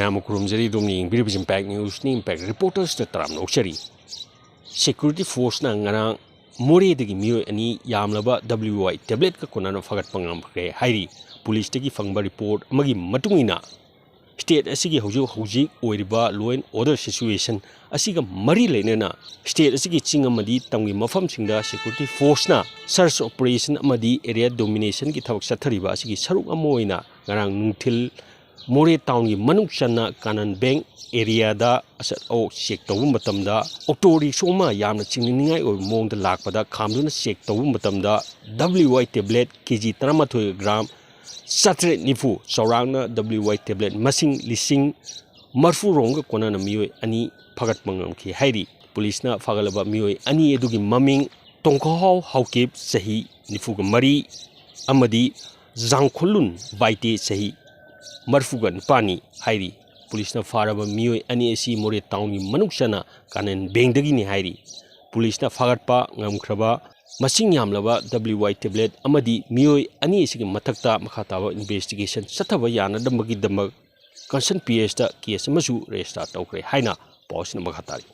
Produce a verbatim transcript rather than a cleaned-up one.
ꯃꯌꯥꯝ ꯑꯃ ꯈꯨꯔꯨꯝꯖꯔꯤ꯫ ꯑꯗꯣꯝꯅ ꯌꯦꯡꯕꯤꯔꯤꯕꯁꯤ ꯏꯝꯄꯦꯛ ꯅ꯭ꯌꯨꯁꯅꯤ꯫ ꯏꯝꯄꯦꯛ ꯔꯤꯄꯣꯔꯇꯔꯁꯇ ꯇꯔꯥꯝꯅ ꯑꯣꯛꯆꯔꯤ꯫ ꯁꯦꯀ꯭ꯌꯨꯔꯤꯇꯤ ꯐꯣꯔꯁꯅ ꯉꯔꯥꯡ ꯃꯣꯔꯦꯗꯒꯤ ꯃꯤꯑꯣꯏ ꯑꯅꯤ ꯌꯥꯝꯂꯕ W Y tabletꯀ ꯀꯣꯟꯅꯅ ꯐꯥꯒꯠꯄ ꯉꯝꯈ꯭ꯔꯦ ꯍꯥꯏꯔꯤ꯫ ꯄꯨꯂꯤꯁꯇꯒꯤ ꯐꯪꯕ ꯔꯤꯄꯣꯔꯠ ꯑꯃꯒꯤ ꯃꯇꯨꯡ ꯏꯟꯅ, ꯁ꯭ꯇꯦꯠ ꯑꯁꯤꯒꯤ ꯍꯧꯖꯤꯛ ꯍꯧꯖꯤꯛ ꯑꯣꯏꯔꯤꯕ law and order situation ꯑꯁꯤꯒ ꯃꯔꯤ ꯂꯩꯅꯅ ꯁ꯭ꯇꯦꯠ ꯑꯁꯤꯒꯤ ꯆꯤꯡ ꯑꯃꯗꯤ ꯇꯝꯒꯤ ꯃꯐꯝꯁꯤꯡꯗ ꯁꯦꯀ꯭ꯌꯨꯔꯤꯇꯤ ꯐꯣꯔꯁꯅ search operation ꯑꯃꯗꯤ area dominationꯒꯤ ꯊꯕꯛ ꯆꯠꯊꯔꯤꯕ ꯑꯁꯤꯒꯤ ꯁꯔꯨꯛ ꯑꯃ ꯑꯣꯏꯅ ꯉꯔꯥꯡ ꯅꯨꯡꯊꯤꯜ ꯃꯣꯔꯦ ꯇꯥꯎꯟꯒꯤ ꯃꯅꯨꯡ ꯆꯟꯅ ꯀꯥꯅꯟ ꯕꯦꯡ ꯑꯦꯔꯤꯌꯥꯗ ꯑꯆꯠ ꯑꯋꯣꯛ ꯆꯦꯛ ꯇꯧꯕ ꯃꯇꯝꯗ ꯑꯣꯇꯣ ꯔꯤꯛꯁꯣ ꯑꯃ ꯌꯥꯝꯅ ꯆꯤꯡꯅꯅꯤꯡꯉꯥꯏ ꯑꯣꯏꯕ ꯃꯑꯣꯡꯗ ꯂꯥꯛꯄꯗ ꯈꯥꯝꯗꯨꯅ ꯆꯦꯛ ꯇꯧꯕ ꯃꯇꯝꯗ W Y tablet K G ꯇꯔꯥꯃꯥꯊꯣꯏ ꯒ꯭ꯔꯥꯝ ꯆꯥꯇ꯭ꯔꯦꯠ ꯅꯤꯐꯨ, ꯆꯥꯎꯔꯥꯛꯅ W Y tablet ꯃꯁꯤꯡ ꯂꯤꯁꯤꯡ ꯃꯔꯐꯨ ꯔꯣꯝꯒ ꯀꯣꯟꯅꯅ ꯃꯤꯑꯣꯏ ꯑꯅꯤ ꯐꯥꯒꯠꯄ ꯉꯝꯈꯤ ꯍꯥꯏꯔꯤ꯫ ꯄꯨꯂꯤꯁꯅ ꯐꯥꯒꯠꯂꯕ ꯃꯤꯑꯣꯏ ꯑꯅꯤ ꯑꯗꯨꯒꯤ ꯃꯃꯤꯡ ꯇꯣꯡꯈꯣꯍꯥꯎ ꯍꯥꯎꯀꯤꯞ, ꯆꯍꯤ ꯅꯤꯐꯨꯒ ꯃꯔꯤ, ꯑꯃꯗꯤ ꯖꯥꯡꯈꯣꯂꯨꯟ ꯕꯥꯏꯇꯦ, ꯆꯍꯤ ꯃꯔꯐꯨꯒ ꯅꯤꯄꯥꯟꯅꯤ ꯍꯥꯏꯔꯤ꯫ ꯄꯨꯂꯤꯁꯅ ꯐꯥꯔꯕ ꯃꯤꯑꯣꯏ ꯑꯅꯤ ꯑꯁꯤ ꯃꯣꯔꯦ ꯇꯥꯎꯟꯒꯤ ꯃꯅꯨꯡ ꯆꯟꯅ ꯀꯥꯅꯟ ꯕꯦꯡꯗꯒꯤꯅꯤ ꯍꯥꯏꯔꯤ꯫ ꯄꯨꯂꯤꯁꯅ ꯐꯥꯒꯠꯄ ꯉꯝꯈ꯭ꯔꯕ ꯃꯁꯤꯡ ꯌꯥꯝꯂꯕ W Y tablet ꯑꯃꯗꯤ ꯃꯤꯑꯣꯏ ꯑꯅꯤ ꯑꯁꯤꯒꯤ ꯃꯊꯛꯇ ꯃꯈꯥ ꯇꯥꯕ investigation ꯆꯠꯊꯕ ꯌꯥꯅꯅꯕꯒꯤꯗꯃꯛ concern P S ꯇ case ꯑꯃꯁꯨ register ꯇꯧꯈ꯭ꯔꯦ ꯍꯥꯏꯅ ꯄꯥꯎ ꯑꯁꯤꯅ ꯃꯈꯥ ꯇꯥꯔꯤ꯫